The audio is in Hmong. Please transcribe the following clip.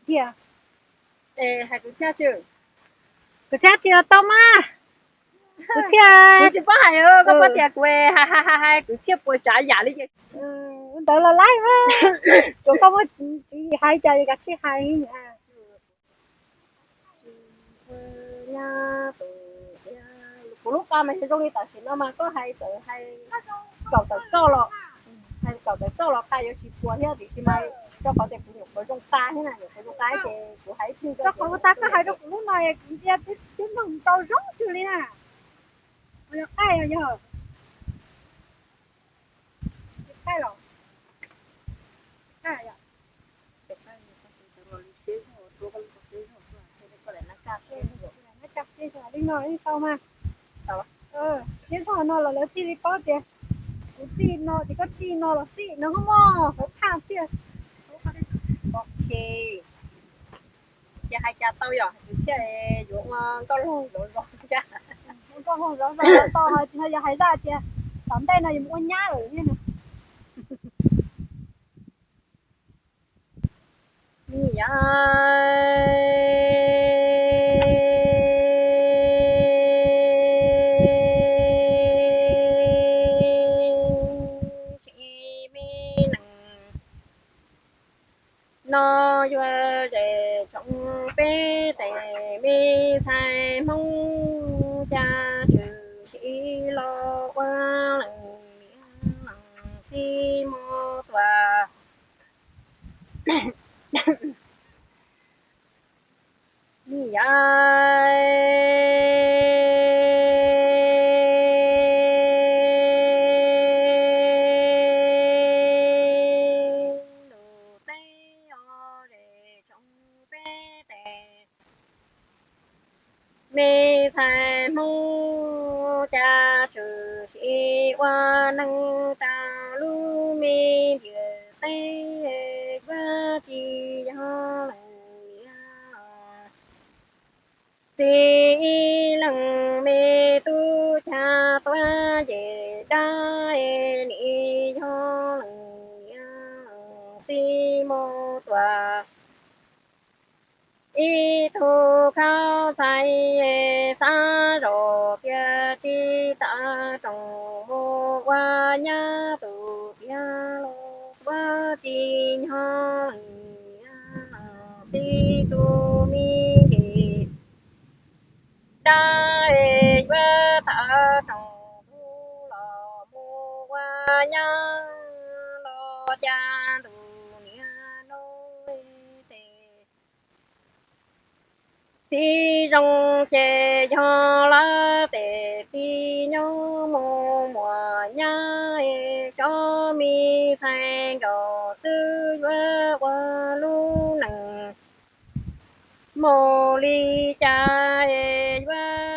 thiaj. Hais kwv txhiaj tsis, kwv txhiaj tsis los tau mas. Kwv txhiaj, kuv tsis paub hais, koj paub tias kuv hais hais hais hais kwv txhiaj puas tsav yam li ces ntawd los laib mas. Tsuas koj muaj tswv yim hais cas kav tsij hais. Kuv lub qa mas yog zoo li tam sim no mas koj hais tawm, hais kaum tawm txoj los, hais kaum tawm txoj los qa yuav tsis puas thiab tiam sis mas rau qhov tias kuv nyuam qhuav zoo qa thiab na, nyuam qhuav zoo qa ces kuv hais ib pliag rau qhov tas koj hais rau kuv lub no kuv ntsia twb mloog tau zoo kawg li na. Yog qaij yog tsis qaij los, qaij yom. Li no tau mas. Siab zog no los lawv thiaj li paub tias kuv txij no ces koj txij no los xij no mog, hauv thaj thiaj. Ok, ces hais cas tau yom, hais kwv txhiaj yuav ua nkauj laug zov zos thiab. Ua nkauj laug zov zos tau, tsis no yog hais zaj tias tom ntej no yuav mus ua nyab lawm thiab na. Yog tsis me neeg no yuav zes tsoom peb tes me ntxhais Hmoob cas tshwm sim los ua leej niam leej txiv mus tuaj. Yog lus teb o zes tsoom peb tes me ntxhais Hmoob cas tshwm sim ua neeg rau lub me ntiaj teb, yuav tsis yog leej niam txiv, ib leeg me tub cas tuaj nce dab, nim yog leej niam txiv mus tuaj. Ib tug khaub ntxhais xav zos tias tsis tau roos mus ua nyab tus tiag los yuav tsis yog leej niam txiv tus me nce dab, yuav tau roos tus los mus ua nyab los cas ntus niam no tes txiv zoo ces yog lawv tes txiv nyob mus muaj nyab, tsob me ntxhais nkaus xwb yuav ua lub neej mus li cas, yuav